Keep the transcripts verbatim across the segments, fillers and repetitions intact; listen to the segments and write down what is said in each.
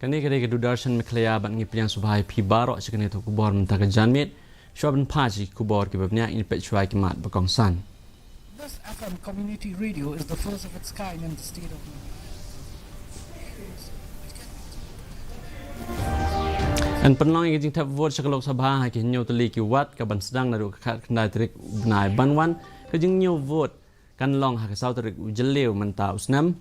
Kane ka dei ka Doordarshan Meghalaya bad ngi pdiang sngewbha ïa phi baroh sha kane ka khubor mynta ka janmiet. Shuwa ban phai sha ki khubor kiba bniah, ngin peit shuwa ïa ki mat ba kongsan. This F M community radio is the first of its kind in the state of Meghalaya. Yn pynlong ïa ka jingthep vote sha ka Lok Sabha ha ki hynñiew tylli ki ward, kaban sdang naduh ka khatkhyndai tarik u bnai ban wan. Ka jingñiew vote kan long ha ka saw tarik u Jylliew mynta u snem.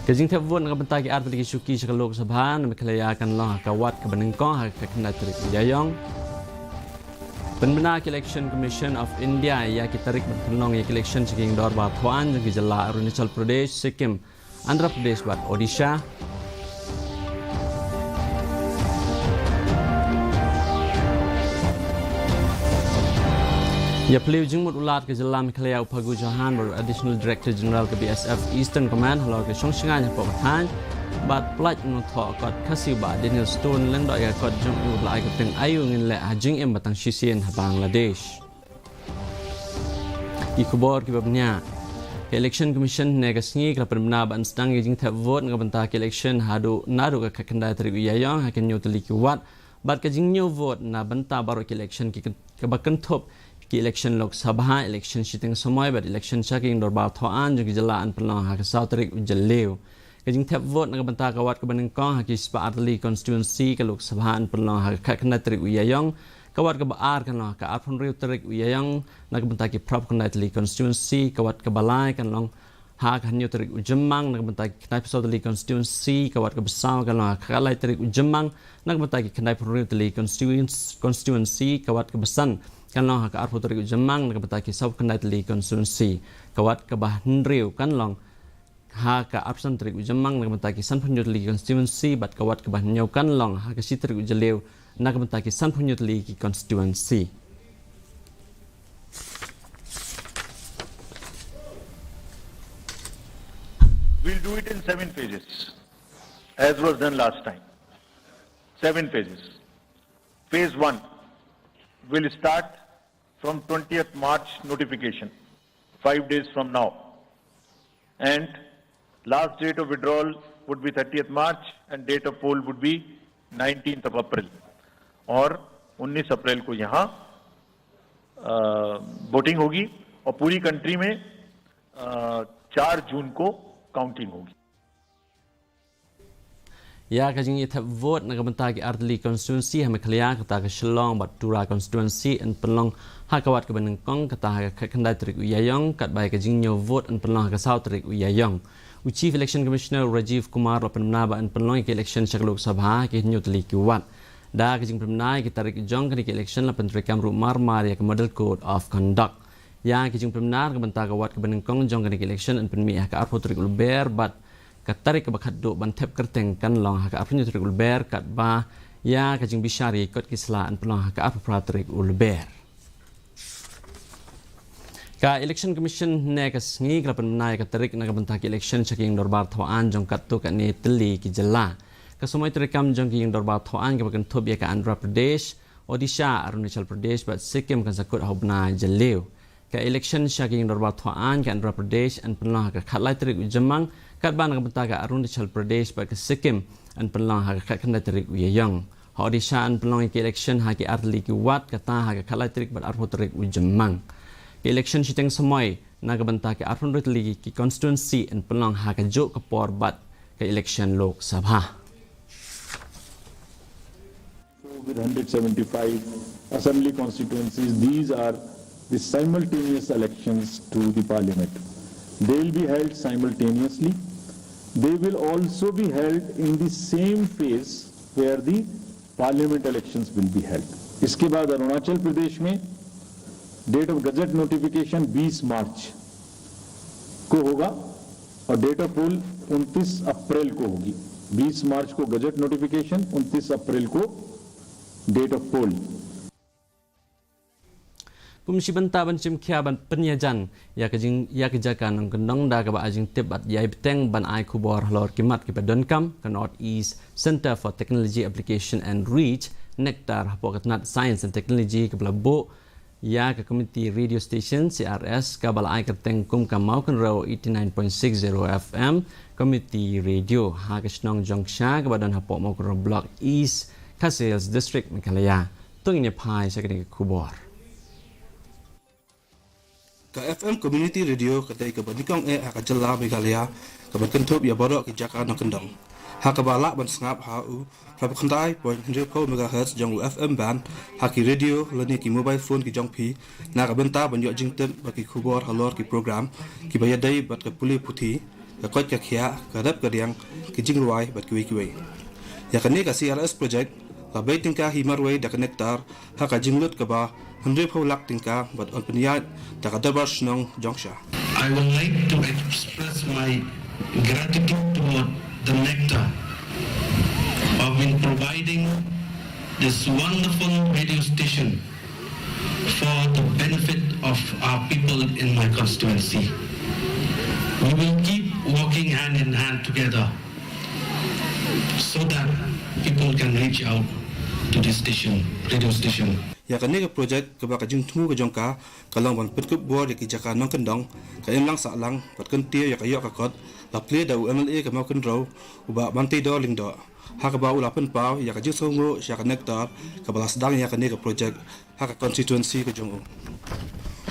Ka jingthep vote na ka bynta ki artylli ki shuki sha ka Lok Sabha na Meghalaya kan long ha ka ward kaba nyngkong ha ka khatkhyndai tarik u Ïaïong. Pynbna ka Election Commission of India ïa ki tarik ban pynlong ïa ka election sha ki ïing dorbar thawaiñ jong ki jylla Arunachal Pradesh, Sikkim, Andhra Pradesh bad Odisha. Ïaphylliew jingmut u Lat ka jylla Meghalaya u Phagu Chauhan bad u Additional Director General ka B S F Eastern Command halor ka shong shngaiñ hapoh ka thaiñ bad pyllait u nongthoh kot Khasi u Bah Daniel Stone lyngdoh ïa ka kot jong u ba la ai kyrteng Aïu Ngin Leh ha Jingim ba tang shisien ha Bangladesh. Ki khubor kiba bniah. Ka Election Commission hynne ka sngi ka la pynbna ban sdang ïa ka jingthep vote na ka bynta ka election haduh naduh ka khatkhyndai tarik u Ïaïong ha ki hynñiew tylli ki ward bad ka jingñiew vote na bynta baroh ki election ki kyn-, kaba kynthup ki election Lok Sabha, election shiteng samoi bad election sha ki ïing dorbar thawaiñ jong ki jylla yn pynlong ha ka saw tarik u Jylliew. Ka jingthep vote na ka bynta ka ward kaba nyngkong ha ki spah artylli constituency ka Lok Sabha yn pynlong ha ka khatkhyndai tarik u Ïaïong. Ka ward kaba ar kan long ha ka arphew hynriew tarik u Ïaïong na ka bynta ki phraphew khyndai tylli constituency. Ka ward kaba lai kan long ha ka hynñiew tarik u Jymmang na ka bynta ki khyndai phew saw tylli constituency. Ka ward kaba saw kan long ha ka khatlai tarik u Jymmang na ka bynta ki khyndai phew hynriew tylli constituens-, constituency. Ka ward kaba san kan long ha ka arphew tarik u Jymmang na ka bynta ki saw khyndai tylli constituency. Ka ward kaba hynriew kan long ha ka arphew san tarik u Jymmang na ka bynta ki sanphew hynñiew tylli ki constituency bad ka ward kaba hynñiew kan long ha ka shi tarik u Jylliew na ka bynta ki sanphew hynñiew tylli ki constituency. We'll do it in seven phases, as was done last time. Seven phases. Phase one will start from twentieth March notification, five days from now. And last date of withdrawal would be thirtieth March and date of poll would be nineteenth of April. और उन्नीस अप्रैल को यहाँ, अ, वोटिंग होगी और पूरी कंट्री में, अ, चार जून को काउंटिंग होगी। Ïa ka jingïathep vote na ka bynta ki artylli constituency ha Meghalaya, kata ka Shillong bad Tura constituency yn pynlong ha ka ward kaba nyngkong, kata ha ka khatkhyndai tarik u Ïaïong, katba ïa ka jingñiew vote yn pynlong ha ka saw tarik u Ïaïong. U Chief Election Commissioner Rajiv Kumar la pynbna ba yn pynlong ïa ka election sha ka Lok Sabha ha ki hynñiew tylli ki ward. Da ka jingpynbna ïa ki tarik jong kane ka election la pyntreikam ruh mar mar ïa ka Model Code of Conduct. Ïa ka jingpynbna na ka bynta ka ward kaba nyngkong jong kane ka election yn pynmih ha ka arphew tarik u Lber bad ka tarik kaba khatduh ban thep kyrteng kan long ha ka arphew hynñiew tarik u Lber, katba ïa ka jingbishar ïa ki kot ki sla yn pynlong ha ka arphew phra tarik u Lber. Ka Election Commission hynne ka sngi ka la pynbna ïa ka tarik na ka bynta ka election sha ki ïing dorbar thawaiñ jong katto katne tylli ki jylla. Ka samoi treikam jong ki ïing dorbar thawaiñ kaba kynthup ïa ka Andhra Pradesh, Odisha, Arunachal Pradesh bad Sikkim kan sa kut ha u bnai Jylliew. Ka election sha ki ïing dorbar thawaiñ ka Andhra Pradesh yn pynlong ha ka khatlai tarik u Jymmang, katba na ka bynta ka Arunachal Pradesh bad ka Sikkim yn pynlong ha ka khatkhyndai tarik u Ïaïong. Ha Odisha yn pynlong ïa ka election ha ki artylli ki ward, kata ha ka khatlai tarik bad arphew tarik u Jymmang. Ka election shiteng samoi na ka bynta ki arphew hynriew tylli ki constituency yn pynlong ha kajuh ka por bad ka election Lok Sabha. With hundred seventy-five assembly constituencies, these are the simultaneous elections to the parliament. They will be held simultaneously. They will also be held in the same phase where the parliament elections will be held. इसके बाद अरुणाचल प्रदेश में date of gazette notification बीस मार्च को होगा और date of poll उनतीस अप्रैल को होगी। बीस मार्च को गजट नोटिफिकेशन, उनतीस अप्रैल को date of poll. Kum shi bynta ban shim khia ban pynïajan ïa ka jing, ïa ka jaka nongkyndong da kaba ai jingtip bad ïai bteng ban ai khubor halor ki mat kiba donkam, ka North East Centre for Technology Application and Reach, NECTAR, hapoh ka tnat Science and Technology kaba la buh ïa ka Community Radio Station, C R S, kaba la ai kyrteng kum ka Mawkynrew eighty nine point six zero F M Community Radio ha ka shnong Jongksha kaba don hapoh Mawkynrew Block, East Khasi Hills District, Meghalaya. To ngin ïa phai sha kane ka khubor. Ka F M Community Radio ka dei kaba nyngkong eh ha ka jylla Meghalaya kaban kynthup ïa baroh ki jaka nongkyndong, ha kaba lah ban sngap ha u phra khyndai point hynriew phew megahertz jong u F M band ha ki radio lane ki mobile phone ki jong phi, na ka bynta ban ïoh jingtip bad ki khubor halor ki program kiba ïadei bad ka pule puthi, ka koit ka khiah, ka rep ka riang, ki jingrwai bad kiwei kiwei. Ïa kane ka C R S project la bei tyngka hi marwei da ka NECTAR ha ka jinglut kaba hynriew phew lak tyngka bad yn pynïaid da ka Dorbar Shnong Jongksha. I would like to express my gratitude toward the NECTAR of in providing this wonderful radio station for the benefit of our people in my constituency. We will keep working hand in hand together so that people can reach out to this station, radio station. Ïa kane ka project kaba ka jingthmu ka jong ka ka long ban pynkup bor ïa ki jaka nongkyndong, ka imlang sahlang bad kyntiew ïa ka ïoh ka kot, la plie da u M L A ka Mawkynrew, u Bah Banteidor Lyngdoh, ha kaba u la pynpaw ïa ka jingsngewnguh sha ka NECTAR kaba la sdang ïa kane ka project ha ka constituency ka jong u.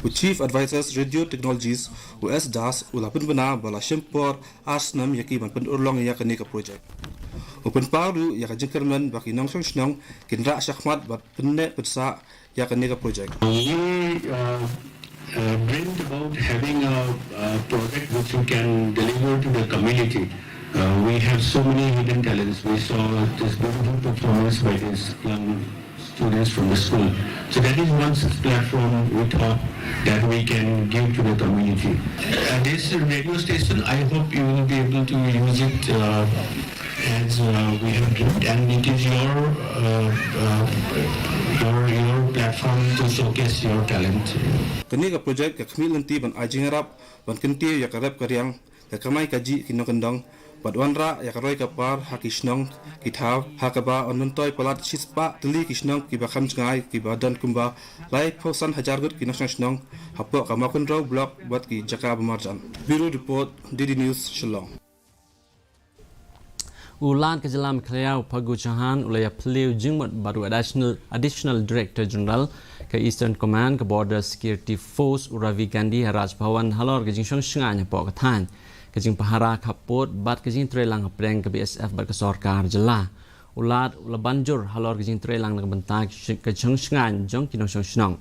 U Chief Advisors Radio Technologies, u S Das, u la pynbna ba la shim por ar snem ïa ki ban pynurlong ïa kane ka project. U pynpaw ruh ïa ka jingkyrmen ba ki nongshong shnong kin rah shakhmat bad pynneh pynsah ïa kane ka project. We uh, uh, dreamed about having a, a project which we can deliver to the community. Uh, we have so many hidden talents. We saw this beautiful performance by these young students from the school. So that is one such platform we thought that we can give to the community. Uh, this radio station, I hope you will be able to use it uh, as uh, we have dreamed, and it is your, uh, uh, your, your platform to showcase your talent. Kane ka project ka khmih lynti ban ai jingïarap ban kyntiew ïa ka rep ka riang, ka kamai kajih ki nongkyndong, bad wanrah ïa ka roi ka par ha ki shnong ki thaw, ha kaba yn myntoi palat shispah tylli ki shnong kiba kham jngai kiba don kumba laiphew san hajar ngut ki nongshong shnong hapoh ka Mawkynrew Block bad ki jaka ba marjan. Bureau Report, D D News, Shillong. U Lat ka Jylla Meghalaya u Phagu Chauhan u la ïaphylliew jingmut bad u Additional, Additional Director General ka Eastern Command ka Border Security Force u Ravi Gandhi ha Raj Bhavan halor ka jingshong shngaiñ hapoh ka thaiñ, ka jingpahara khappud bad ka jingtreilang hapdeng ka B S F bad ka sorkar jylla. U Lat u la ban jur halor ka jingtreilang na ka bynta ka shong shngaiñ jong ki nongshong shnong.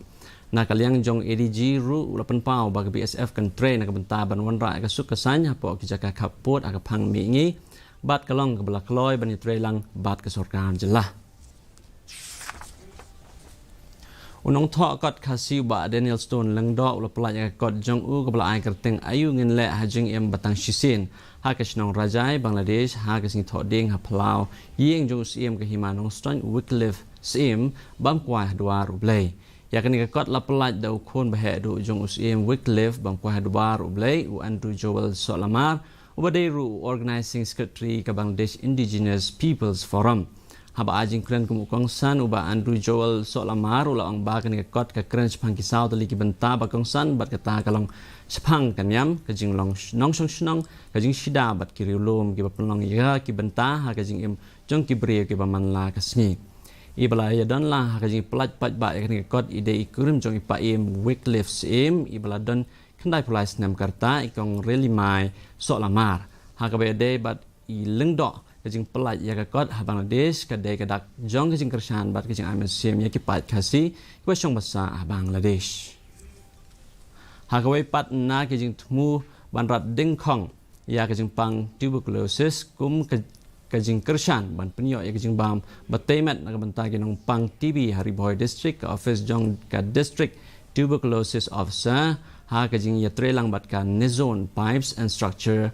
Na ka liang jong A D G ruh u la pynpaw ba ka B S F kan trei na ka bynta ban wanrah ka suk ka saiñ hapoh ki jaka khappud ha ka phang mihngi bad ka long kaba la kloi ban ïatreilang bad ka sorkar jylla. U nongthoh kot Khasi u Bah Daniel Stone Lyngdoh u la pyllait ïa ka kot jong u kaba la ai kyrteng Aïu Ngin Leh ha Jingim Batang Shisien ha ka shnong Rajai, Bangladesh, ha ka sngi Thohdieng ha phyllaw ïing jong u Syiem ka Hima Nongstoiñ Wycliffe Syiem bam kwai ha Dwar U Blei. Ïa kane ka kot la pyllait da u khun baheh duh jong u Syiem Wycliffe bam kwai ha Dwar U Blei, u Andrew Joel Sohlamar, uba dei ruh u Organising Secretary ka Bangladesh Indigenous Peoples Forum. Haba ai jingkren kum u kongsan, u Bah Andrew Joel Sohlamar u la ong ba kane ka kot ka kren shaphang ki saw tylli ki bynta ba kongsan bad kata ka long shaphang ka niam, ka jinglong sh-, nongshong shnong, ka jingshida bad ki riewlum kiba pynlong ïa ki bynta ha ka jingim jong ki briew kiba man la ka sngi. I ba la ïadon la ha ka jingpyllait paidbah ïa kane ka kot i dei i kurim jong i Paiem Wycliffe Syiem, i ba la don khyndai phew lai snem ka rta, i Kong Relimai Sohlamar. Ha kaba ïadei bad i Lyngdoh, ka jingpyllait ïa ka kot ha Bangladesh ka dei ka dak jong ka jingkyrshan bad ka jingai mynsiem ïa ki paid Khasi kiba shong basa ha Bangladesh. Ha kawei pat na ki jingthmu ban rat dyngkhong ïa ka jingpang tuberculosis kum ka, ka jingkyrshan ban pynïoh ïa ka jingbam ba tei met na ka bynta ki nongpang T B ha Ri Bhoi District, ka office jong ka District Tuberculosis Officer ha ka jingïatreilang bad ka Nizone Pipes and Structure,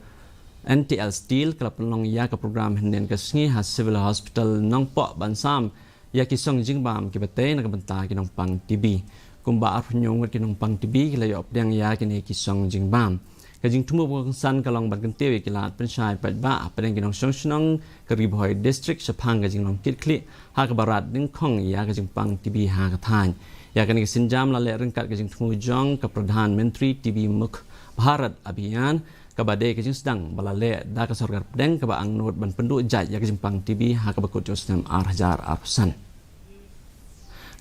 N T L Steel, ka la pynlong ïa ka program hynnin ka sngi ha Civil Hospital Nongpoh ban sam ïa ki song jingbam kiba tei na ka bynta ki nongpang T B. Kumba arphew hynñiew ngut ki nongpang T B ki la ïoh pdiang ïa kine ki song jingbam. Ka jingthmu ba kongsan ka long ban kyntiew ïa ki lad pynshai paidbah hapdeng ki nongshong shnong ka Ri Bhoi District shaphang ka jinglong kitkhlieh ha kaba rat nyngkong ïa ka jingpang T B ha ka thaiñ. Ïa kane ka sienjam la leh ryngkat ka jingthmu jong ka Pradhan Mantri T B Mukt Bharat Abhiyan, kaba dei ka jingsdang ba la leh da ka sorkar pdeng kaba angnud ban pynduh jait ïa ka jingpang T B ha kaba kut jong u snem ar hajar arphew san.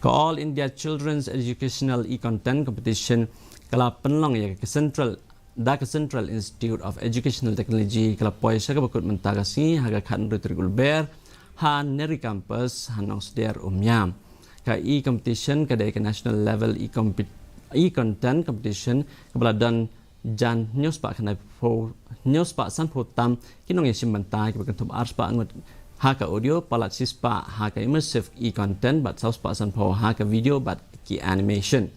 Ka All India Children's Educational E-Content Competition ka la pynlong ïa ka Central, da ka Central Institute of Educational Technology, ka la poi sha kaba kut mynta ka sngi ha ka khathynriew tarik u Lber ha Nehru Campus ha Nongsder Umiam. Ka e-competition ka dei ka National Level e-compet-, e-content competition kaba la don jan hynñiew spah khyndai phew, hynñiew spah sanphew tam ki nongïashim bynta, kiba kynthup ar spah ngut ha ka audio, palat shi spah ha ka immersive e-content, bad saw spah sanphew ha ka video bad ki animation.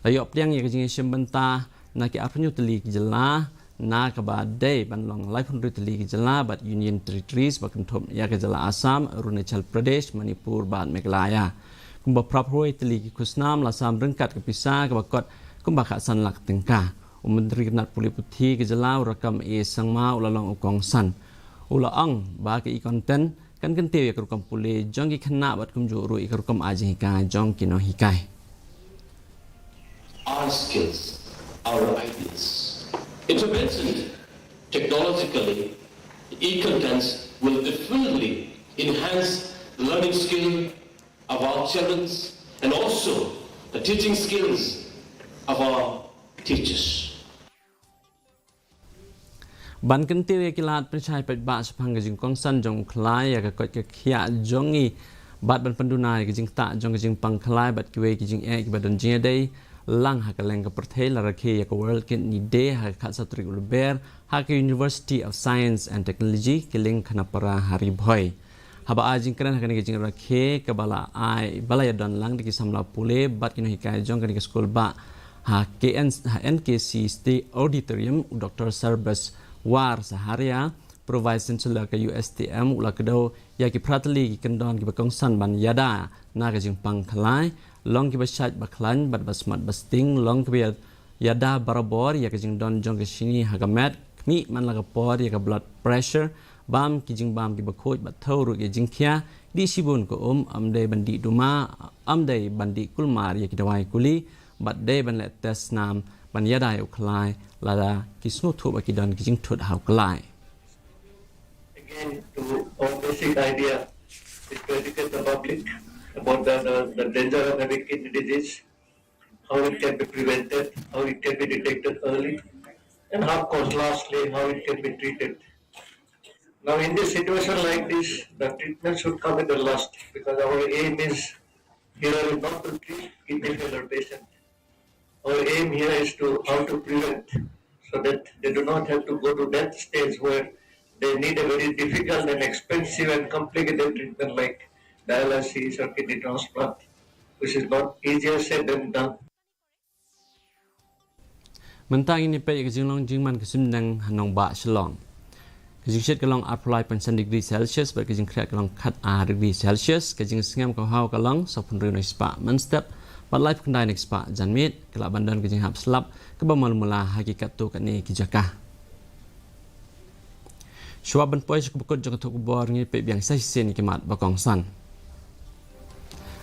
La ïoh pdiang ïa ka jingïashim bynta na ki arphew hynñiew tylli ki jylla, na kaba dei ban long laiphew hynriew tylli ki jylla bad Union Territories, ba kynthup ïa ka jylla Assam, Arunachal Pradesh, Manipur bad Meghalaya. Kumba phraphew wei tylli ki khusnam la sam ryngkat ka pisa kaba kot kumba khatsan lak tyngka. U Myntri Kynrad Pule Puthi ka jylla, u Rakkam A Sangma, u la long u kongsan. U la ong ba ka e-content kan kyntiew ïa ka rukom pule jong ki khynnah bad kumjuh ruh ïa ka rukom ai jinghikai jong ki nonghikai. Our skills, our ideas, interventions technologically, e-contents will definitely enhance the learning skill of our children and also the teaching skills of our teachers. Ban kyntiew ïa ki lad pynshai paidbah shaphang ka jingkongsan jong u khlai ïa ka koit ka khiah jong ngi bad ban pynduna ïa ka jingktah jong ka jingpang khlai bad kiwei ki jingeh kiba don jingïadei lang ha kylleng ka pyrthei, la rakhe ïa ka World Kidney Day ha ka khatsaw tarik u Lber ha ka University of Science and Technology, Killing Khanapara ha Ri Bhoi. Haba ai jingkren ha kane ka jingrakhe kaba la ai, ba la ïadon lang da ki samla pule bad ki nonghikai jong kane ka skul bah ha K N, ha N K C State Auditorium, u Doktor Sarbas War Saharia, Pro Vice Chancellor ka U S T M, u la kdew ïa ki phra tylli ki kyndon kiba kongsan ban ïada na ka jingpang khlai, long kiba shait ba khlaiñ bad ba smat ba sting, long kiba ïa ïada barabor ïa ka jingdon jong ka shini ha ka met, khmih man la ka por ïa ka blood pressure, bam ki jingbam kiba khuid bad thew ruh ïa jingkhia, dih shibun ka um, ym dei ban dih duma, ym dei ban dih kulmar ïa ki dawai kuli, bad dei ban leh test snam ban ïada ïa u khlai lada ki sngewthuh ba ki don ki jingthut ha u khlai. Again, to our basic idea is to educate the public about the, the, the danger of having kidney disease, how it can be prevented, how it can be detected early, and of course, lastly, how it can be treated. Now, in this situation like this, the treatment should come in the last, because our aim is here is not to treat kidney failure patient. Our aim here is to how to prevent so that they do not have to go to that stage where they need a very difficult and expensive and complicated treatment like dialysis or kidney transplant, which is not easier said than done. Mynta ngin ïa peit ïa ka jinglong jingman ka suiñbneng ha nongbah Shillong. Ka jingshit ka long arphew lai point san degree Celsius bad ka jingkhriat ka long khat ar degree Celsius, ka jingsngem ka haw ka long sawphew hynriew na ki spah mynstep bad laiphew khyndai na ki spah janmiet. Ka lah ban don ka jinghap slap kaba malu mala ha ki katto katne ki jaka. Shuwa ban poi sha kaba kut jong ka thup khubor, ngin peit biang sa shisien ïa ki mat ba kongsan.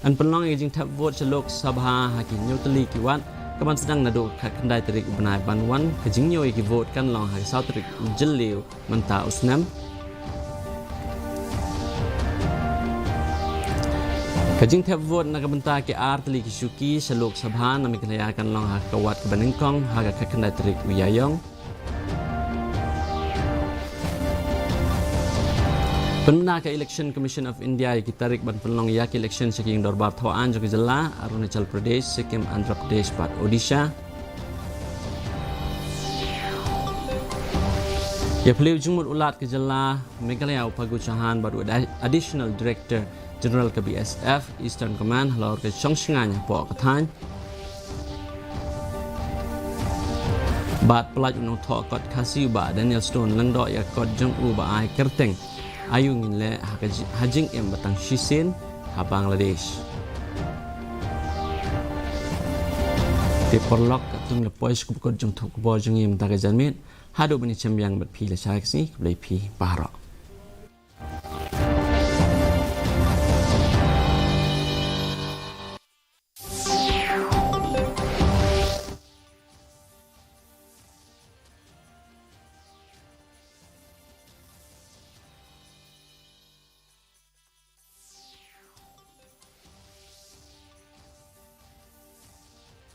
Yn pynlong ïa ka jingthep vote sha Lok Sabha ha ki hynñiew tylli ki ward kaban sdang naduh ka khatkhyndai tarik u bnai ban wan. Ka jingñiew ïa ki vote kan long ha ka saw tarik u Jylliew mynta u snem. Ka jingthep vote na ka bynta ki ar tylli ki shuki sha Lok Sabha na Meghalaya kan long ha ka ward kaba nyngkong ha ka khatkhyndai tarik u Ïaïong. Pynbna ka Election Commission of India ïa ki tarik ban pynlong ïa ki election sha ki ïing dorbar thaw aiñ jong ka jylla, Arunachal Pradesh, Sikkim, Andhra Pradesh bad Odisha. Ïa phylliew jingmut u Lat ka jylla Meghalaya u Phagu Chauhan bad u Additional Director General ka B S F Eastern Command halor ka shong shngaiñ hapoh ka thaiñ. Bad pyllait u nongthoh kot Khasi u Bah Daniel Stone Lyngdoh ïa kot jong u ba ai kyrteng Aïu Ngin Leh ha ka ji-, ha jingim ba tang shisien ha Bangladesh. Te paralok, katto ngi la poi sha kaba kut jong ka thup khubor jong ngi mynta ka janmiet. Haduh ban ïa shem biang bad phi lashai ka sngi, khublei phi baroh.